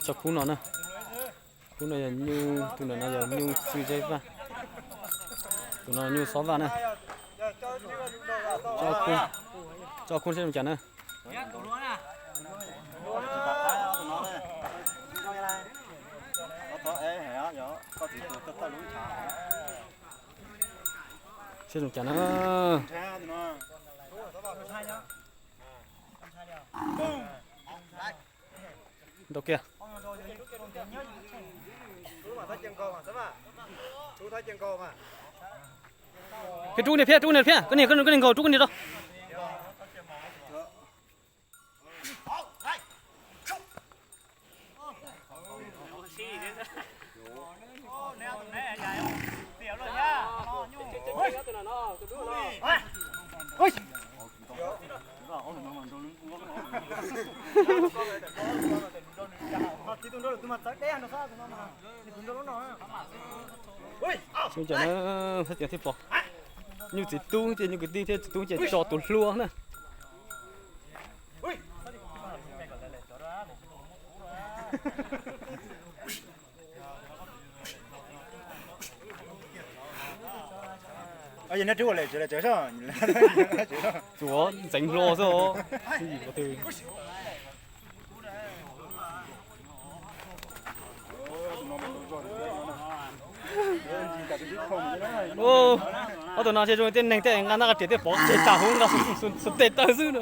Tso khub no na. Khub no yog nyuj, tus ntawm no yog nyuj txwj zeb vaj. Tus no nyuj xob vaj na. Tso khub seb zoo cas na. Seb zoo cas na. Ntau kiag. Phiab rub niag phiab, rub niag phiab, koj niag, koj niag nkaus, rub koj niag rau. Seb cas na, thiaj pom nyuj txiv tub thiab nyuj kwv tij thiab txiv tub ces tso tus hlua na. Tsuav ntxeev hlo xwb os. Ob tug no ces zoo tej neeg tej nqa ntaj qab riam tej pov tseg tas huv nqa xub tes taw xwb na.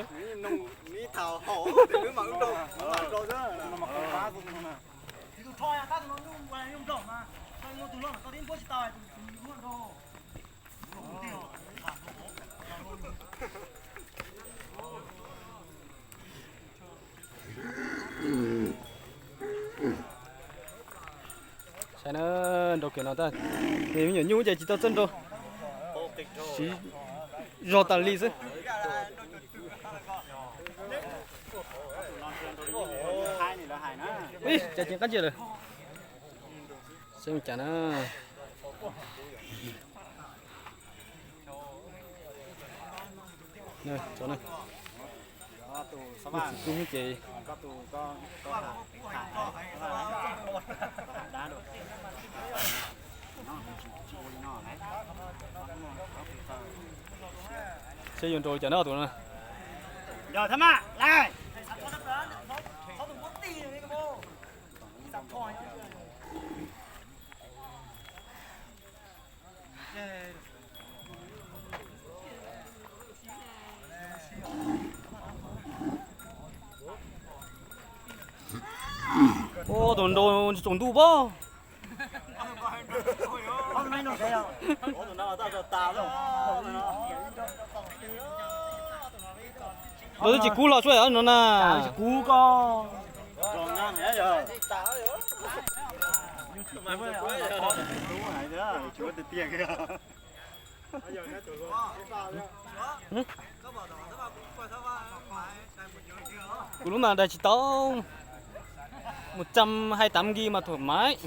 Saib na, nrau kiag no tag, me nyuam nyuj ces tsis tau txawj nrau, siv zog tas li xwb. Ib, cas ceev qab ntsia lawm. Saib cas na. Txiv tub ces seb yuav nrau li cas na tus no. Ua tus nrau tsaus ntuj pob. Nrau twb tsis kub los tsuav no na. Kub ko. Kuv lub mas daig tsis tau, mus txam hais tav nkis mas thuam maiv.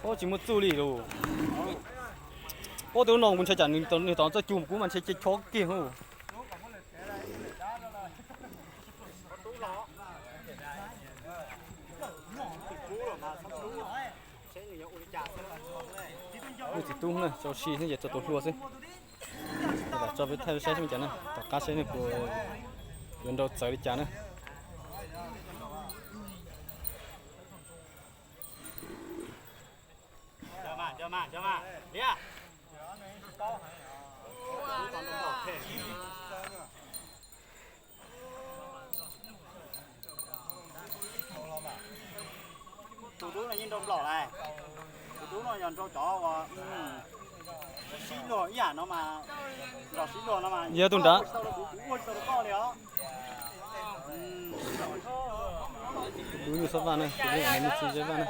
Ub, tsis muaj txuj li lus. Ub, tus no kuv ntshai tsam nws tom txoj cug kuv mas ntshai ces chob kiag hu. Ub, txiv tub na, tso si xwb ces tso tus hlua xwb. Tso peb thaij saib seb cas na, tom qab saib nws puas yuav nrau txawv li cas na. Tus dub no yeej nrau nplaum lawm. Tus dub no yog nrau cov uas sib luag ib yam no mas, nrau sib luag no mas, yog tus nrad. Tus dub nyuj xob vaj na, tus dub nyuj txiv zeb vaj na.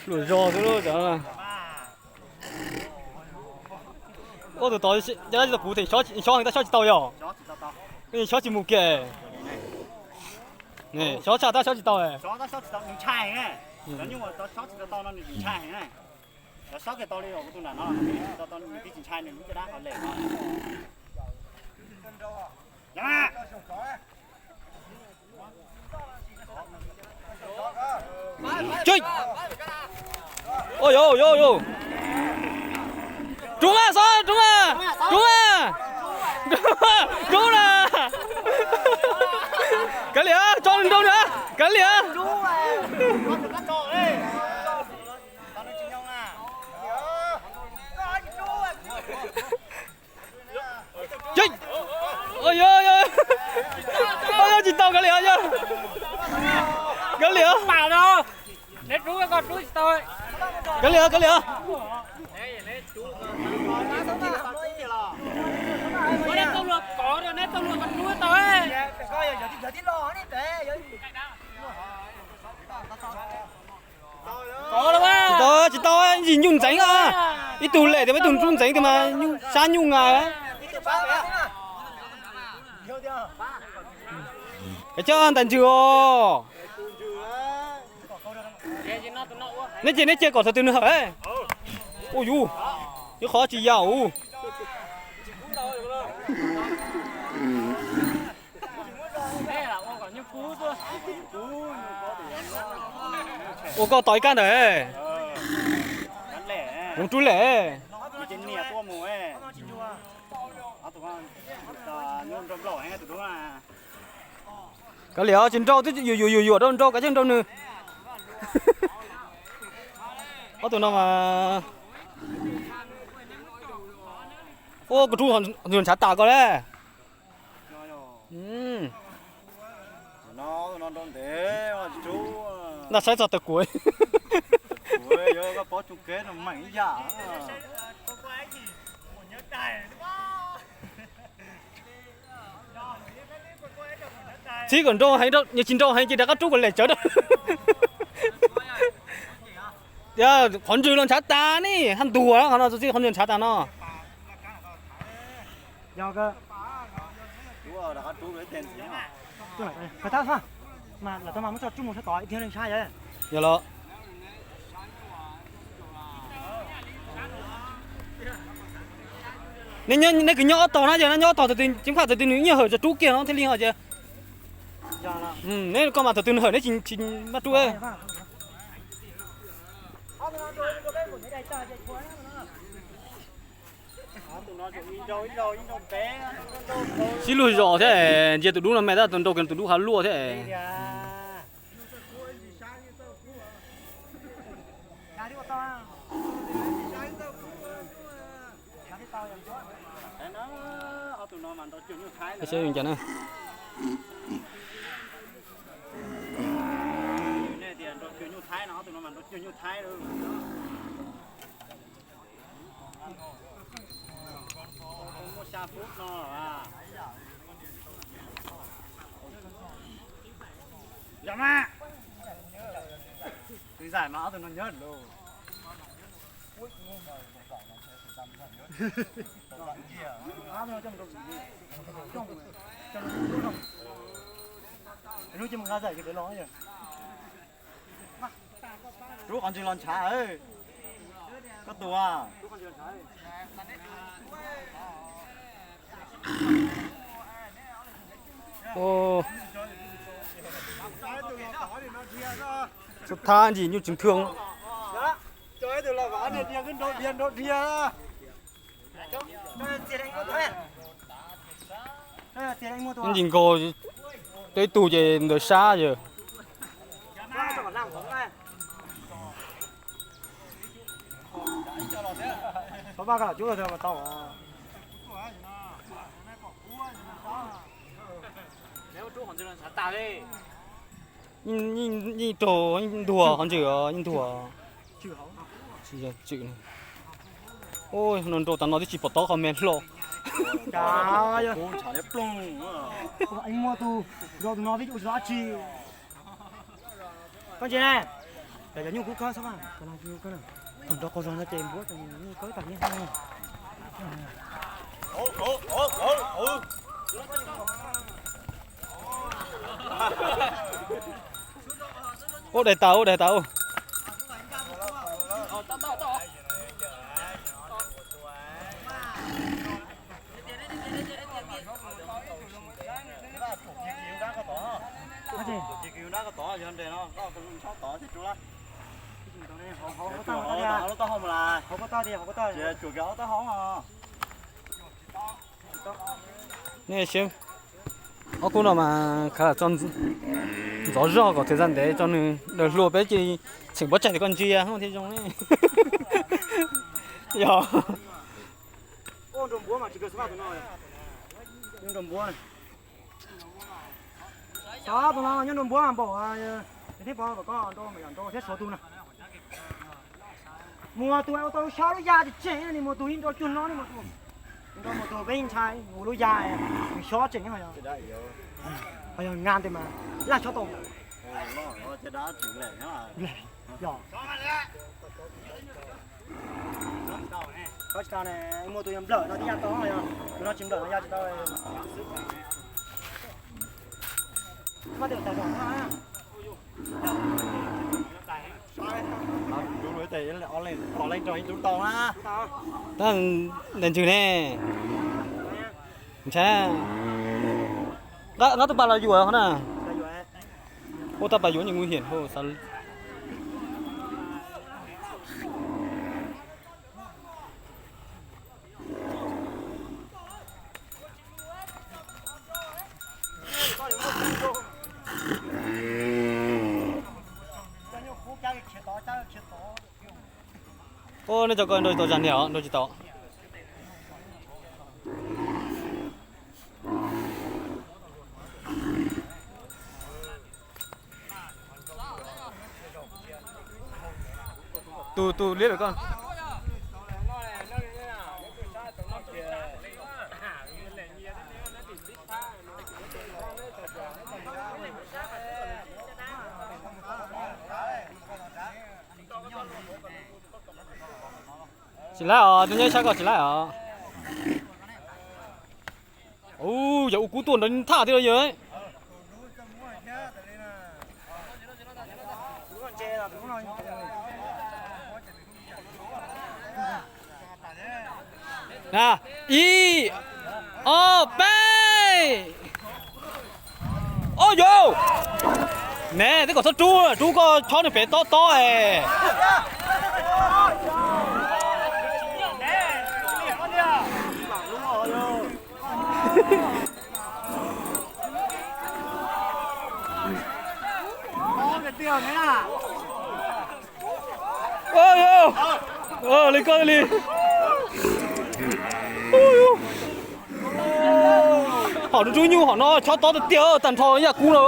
Pluas zog xwb lauj cov. Ua tus tod, yog dab tsi tau kuv them, xob heev tab xob tsis tau yog? Xob tsis mus kiag. Xob tshaj tab xob tsis tau. Rub mas, xob, rub mas, rub mas, rub na. Kav liam, tso nrau na, kav liam. Tsis tau, kav liam, kav liam. Kav liam, kav liam. Tsis tau, tsis tau, ntsis nyuj ntxeev. Ib tug lem tias mas ib tug rub ntxeev tias mas sab nyuj nga. Kav coj ntais ntsws os. Neb cia, neb cia kom thaum twg nws hawm. Ua yus, ib qhov tsis yau. Ua koj tos ib kab ntawd. Kuv rub lem. Kav liam, tsis nrau, twb yuam yuam yuam yuam rau nrau, kav tsij nrau nws. Ob tug no mas, ua kuv rub ntshav tas koj lawm. Ntaj saib txog tawg kuv. Txib kom nrau heev, yog tsis nrau heev ces rov qab rub kom lem tsawv rau. Qhov ntswg los ntshav tas ne, haj ntuag qhov no, txib qhov ntswg ntshav tas no. Yog los. Neb kwv nyob ob tog na, yog nyob ob tog thaum twg ceev faj thaum twg nws ib nyuag hawm tso rub kiag no thiaj li ho ces. Neb koj mas thaum twg nws hawm neb tsis maj rub. Sib luag zos thiab, ntsia tus dub no me tab tus nrau kiag tus dub hav luaj thiab. Tus zais mas ob tug no nyob lawm. Rub qhov ntswg los ntshav, koj tus. Xub thab ntsis nyuj tsis nthwj. Ntsis nkaus, teb tug ces ntawd sab yawg. Yeej raug, yeej ntuag qhov ntswg, yeej ntuag. Ua no nrau tas no twb tsis pom tob qhov me hlo. Koj ntsia ne, cov nyuj kub kawg, thaum nrau qau zog no ces npuab nyuj kawg tas nyiaj. Ub, daig tas, ub, daig tas, ub. Nej siab, ob khub no mas khav lam tso ntxov zog kom txiv txas ntev tso nws daws hlua peb cia li tseem pob tsaig tias koj ntsia thiaj zoo ne. Yog. Xov tus no nyob nrau npuab npaum, thiab pov kom koj nrau mas yog nrau thiab xov tus no. Muas tus ua tau xyob lub ya tseem tseem, nws muas tus ib nrau cuag no, nws muas tus, nws nrau muas tus peb ntshai ua lub ya, nws xyob tseem ho yog, ho yog nqa tes mas laj xyob tau. Yog. Muaj tus yog nplawm no tib ya tau, yog tus no tsis nplawm no ya tsis tau. Tab ntawm ntsws ne, ntshai, nqa tus pas los yuam qhov na. Ua tab pas yuav nws nguy hiểm hos xav. Ua nej cov ko nrau tsis tau zag niag os, nrau tsis tau. Tus tus liab lawm koj. Tsis laib os, tus nyob sab ko tsis laib os. Ub, yog ua kub tuaj nrov thaj thiab los yog. Ib, ob, peb. Ob yau, ne twb kom txhob rub, rub koj chob nws pem tob tob es. Li koj li. Hom rub rub nyuj hom no chob tob tiag tiag tag nrho yaj kub no.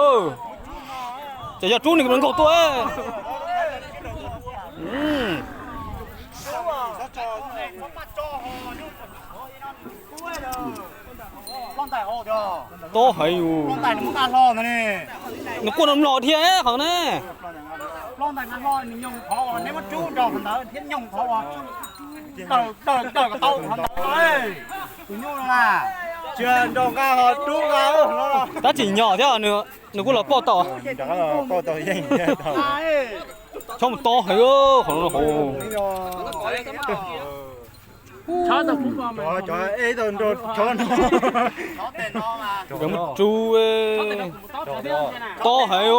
Ces yog rub nws nkaug tuaj. Tob heev yus. Nws quaj no mlom dhia qhov ne. Tab tsis nyom thiab nws kuj los poj tau. Chob mus tob heev qhov no hauv. Cov mus rub tob heev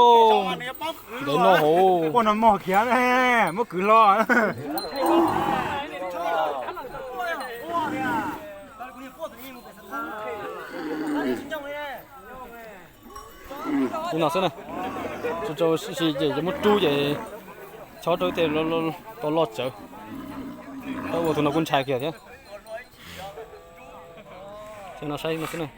ntev no hauv. Quaj no mog khiav, muab kwv hlo. Ib no xwb na, rau rau si ces yuav muab rub ces chob rau tej tau loj tsawv. Tab ua tus no kuj ntshai kiag thiab. Ces no saib no xwb na.